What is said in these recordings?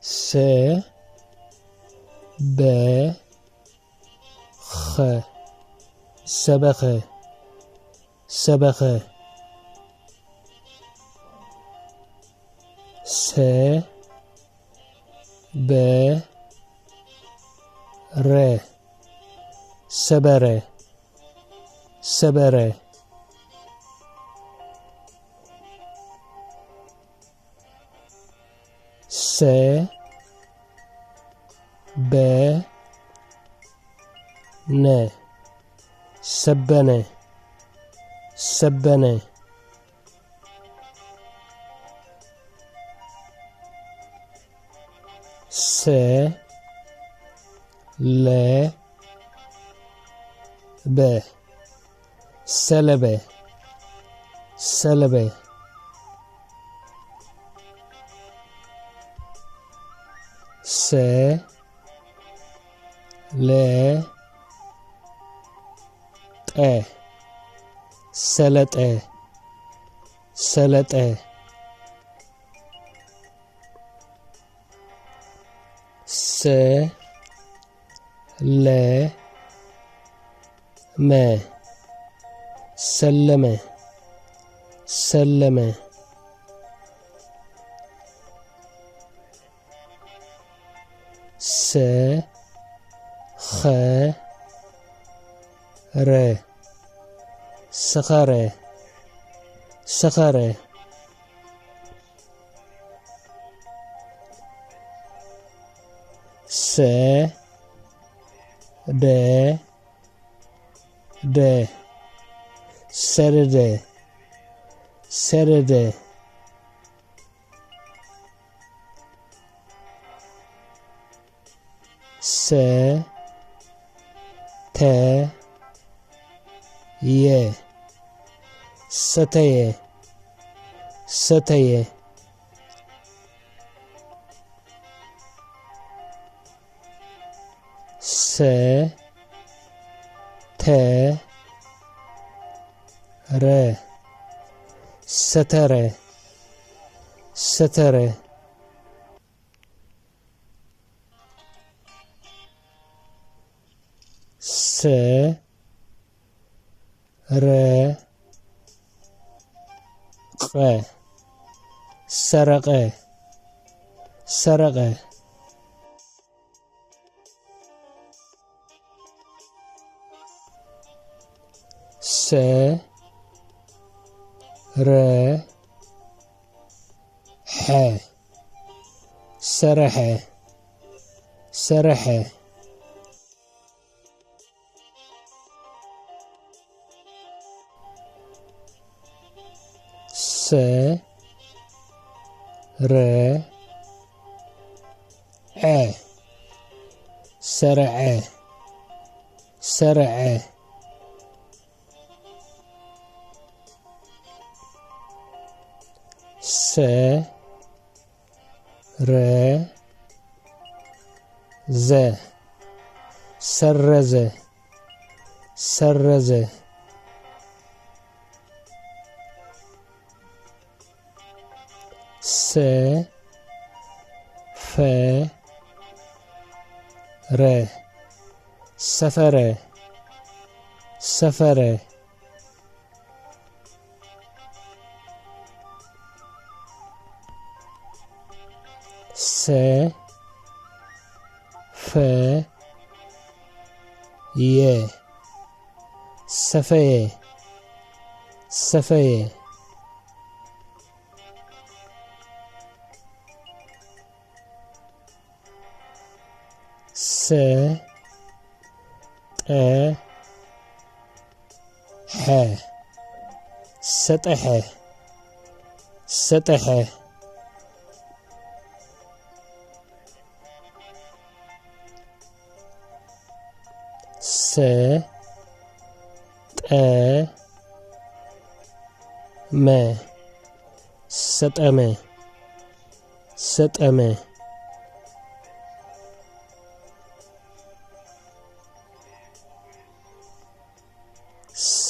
ሰ በ ኸ ሰበኸ ሰበኸ። ሰ በ ረ ሰበረ ሰበረ። ሰ በ ነ ሰበነ ሰበነ። ሰ ለ በ ሰለበ ሰለበ። ሰ ለ ጠ ሰለጠ ሰለጠ። ሰ ለ መ ሰለመ ሰለመ። ሰ ኸ ረ ሰኸረ ሰኸረ። ሰ ደ ደ ሰደደ ሰደደ። ሰ ተ የ ሰተየ ሰተየ። ሰ ተ ረ ሰተረ ሰተረ። ሰ ረ ቐ ሰረቐ ሰረቐ። ሰ ረ ሐ ሰረሐ ሰረሐ። ሰ ረ ዐ ሰረዐ ሰረዐ። ሰ ረ ዘ ሰረዘ ሰረዘ። ሰ ፈ ረ ሰፈረ ሰፈረ። ሰ ፈ የ ሰፈየ ሰፈየ። ሰ ጠ ሐ ሰጠሐ ሰጠሐ። ሰ ጠ መ ሰጠመ ሰጠመ። ሰ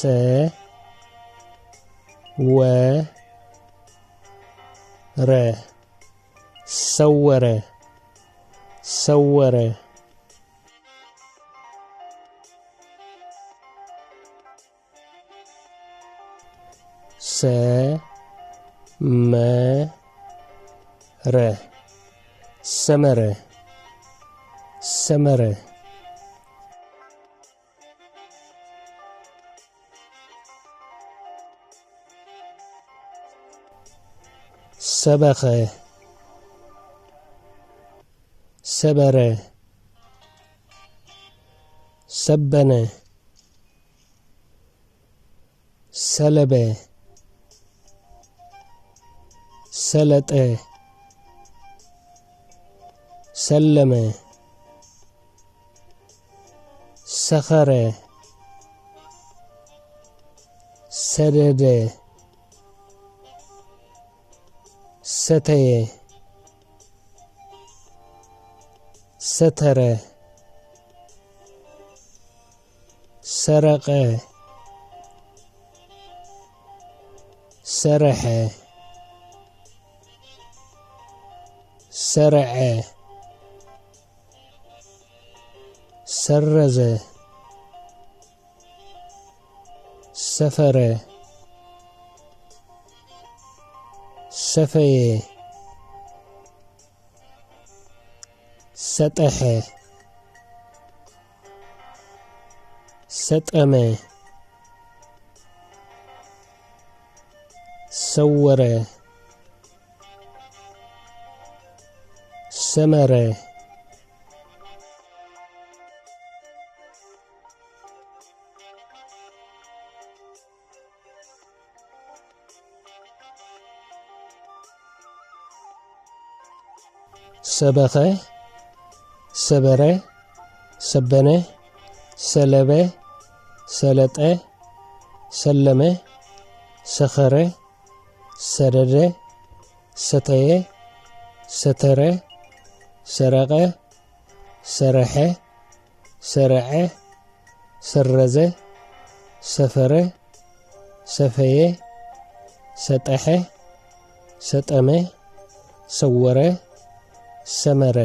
ወ ረ ሰወረ ሰወረ። ሰ መ ረ ሰመረ። ሰመረ። ሰበኸ። ሰበረ። ሰበነ። ሰለበ። ሰለጠ። ሰለመ። ሰኸረ። ሰደደ። ሰተየ። ሰተረ። ሰረቐ። ሰረሐ። ሰረዐ። ሰረዘ። ሰፈረ። ሰፈየ። ሰጠሐ። ሰጠመ። ሰወረ። ሰመረ። ሰበኸ። ሰበረ። ሰበነ። ሰለበ። ሰለጠ። ሰለመ። ሰኸረ። ሰደደ። ሰተየ። ሰተረ። ሰረቐ። ሰረሐ። ሰርዐ፣ ሰረዘ፣ ሰፈረ፣ ሰፈየ፣ ሰጠሐ፣ ሰጠመ፣ ሰወረ፣ ሰመረ።